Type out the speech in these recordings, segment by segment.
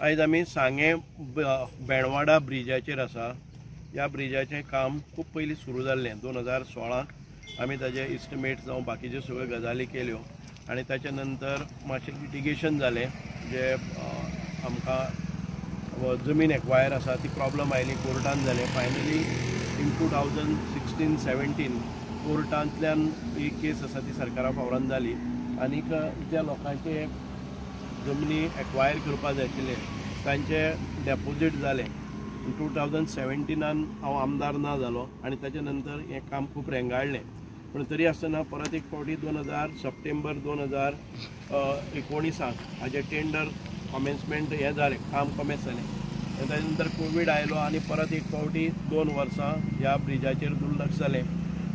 आयज आमी सांगें बेणवाडा ब्रिजाचेर आसा. ह्या ब्रिजाचें काम खूब पयलीं सुरू जाल्लें. 2016 आमी ताजे इस्टिमेट जावं बाकीच्यो सगळ्यो गजाली केल्यो आनी ताच्या नंतर मातशें लिटिगेशन जालें, जे आमकां जमीन एक्वायर आसा ती प्रॉब्लम आयली, कोर्टान जालें. फायनली इन 2016-17 कोर्टांतल्यान ही केस आसा ती सरकारा फावरान जाली आनीक ज्या लोकांचे जमनी एक्वायर करपा जाय आशिल्ले तांचे डेपोजीट जालें. 2017 हांव आमदार ना जालो आनी ताच्या नंतर हें काम खूब रेंगाळ्ळें. पूण तरी आसतना परत एक फावटी 2000 सप्टेंबर 2019 हाजें टेंडर कॉमेन्समेंट हें जालें, काम कॉमेन्स जालें. ताच्या नंतर कोवीड आयलो आनी परत एक फावटी 2 वर्सां ह्या ब्रिजाचेर दुर्लक्ष जालें.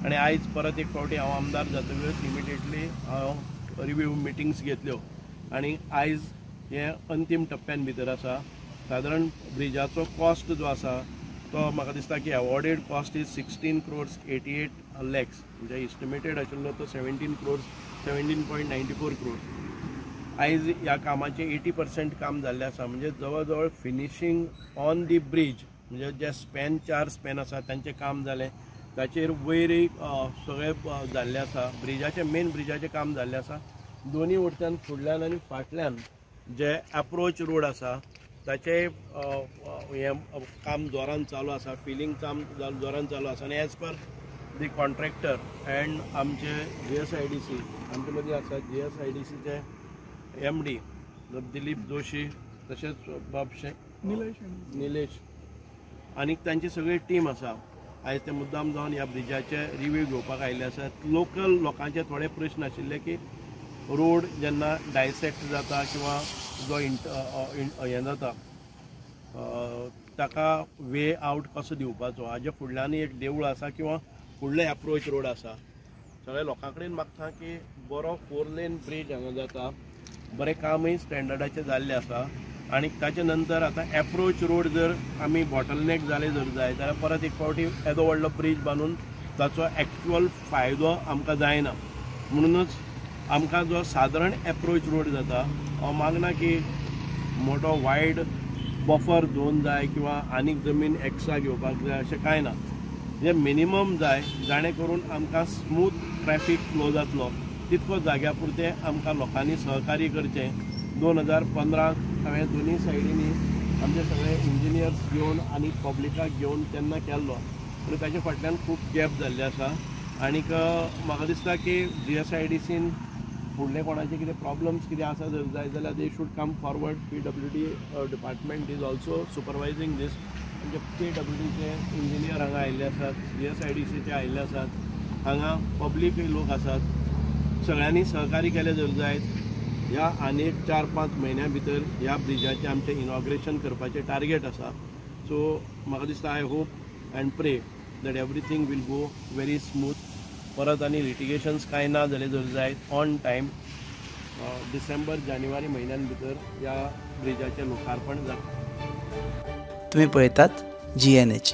आनी आयज परत एक फावटी हांव आमदार जातकच इमिडिएटली हांव रिव्यू मिटिंग्स घेतल्यो आनी आयज हें अंतीम टप्प्यान भितर आसा. सादारण ब्रिजाचो कॉस्ट जो आसा तो म्हाका दिसता की awarded cost is 16 crores 88 lakhs, म्हणजे इस्टिमेटेड आशिल्लो तो 17 crores 17.94 crores. आयज ह्या कामाचें 80% काम जाल्लें आसा, म्हणजे जवळ जवळ फिनिशींग ऑन the bridge, म्हणजे जे स्पॅन 4 स्पॅन आसा तांचें काम जालें, ताचेर वयरय सगळें जाल्लें आसा. ब्रिजाचें मेन ब्रिजाचें काम जाल्लें आसा. दोनी वटच्यान फुडल्यान आनी फाटल्यान जे एप्रोच रोड आसा ताचें हें काम जोरान चालू आसा, फिलींग काम जोरान चालू आसा. आनी as per the contractor and आमचे GSIDC आमचे मदीं आसा GSIDCचे MD Dilip Joshi, तशेंच बाब निलेश आनी तांची सगळी टीम आसा. आयज ते मुद्दाम जावन ह्या ब्रिजाचे रिव्यू घेवपाक आयिल्ले आसात. लोकल लोकांचे थोडे प्रश्न आशिल्ले की रोड जेन्ना डायसेक्ट जाता किंवा जो हें जाता ताका वे आवट कसो दिवपाचो, हाजे फुडल्यान एक देवूळ आसा किंवा फुडले एप्रोच रोड आसा. सगळ्या लोकां कडेन मागता की बरो 4 लेन ब्रीज हांगा जाता, बरें कामूय स्टँडर्डाचें जाल्लें आसा. आनी ताच्या नंतर आतां एप्रोच रोड जर आमी बॉटलनेक जाले जर जाय जाल्यार परत एक फावटी येदो व्हडलो ब्रीज बांदून ताचो एक्चुअल फायदो आमकां जायना. म्हणूनच आमकां जो सादारण एप्रोच रोड जाता, हांव मागना की मोटो वायड बफर झोन जाय किंवा आनीक जमीन एक्स्ट्रा घेवपाक जाय अशें कांय ना, जे मिनिमम जाय जाणें करून आमकां स्मूथ ट्रॅफीक फ्लो जातलो तितको जाग्या पुरतें आमकां लोकांनी सहकार्य करचें. 2015 हांवें दोनी सायडींनी आमचे सगळे इंजिनियर्स घेवन आनी पब्लिकाक घेवन तेन्ना केल्लो, पूण ताचे फाटल्यान खूब गॅप जाल्ले आसा. आनीक म्हाका दिसता की GSIDCन फुडले कोणाचे कितें प्रॉब्लम्स कितें आसा जर जाय जाल्यार they should come forward. PWD department is also supervising this. म्हणजे PWDचे इंजिनियर हांगा आयिल्ले आसात, GSIDCचे आयिल्ले आसात, हांगा पब्लिकूय लोक आसात. सगळ्यांनी सहकार्य केलें जर जायत ह्या आनी 4-5 म्हयन्यां भितर ह्या ब्रिजाचें आमचें इनॉग्रेशन करपाचें टार्गेट आसा. सो म्हाका दिसता I hope and pray that everything will go very smooth. परत आनी लिटिगेशन्स कांय ना जालें जर जायत ऑन टायम डिसेंबर जानेवारी म्हयन्यान भितर ह्या ब्रिजाचें लोकार्पण जाता. तुमी पळयतात GNH.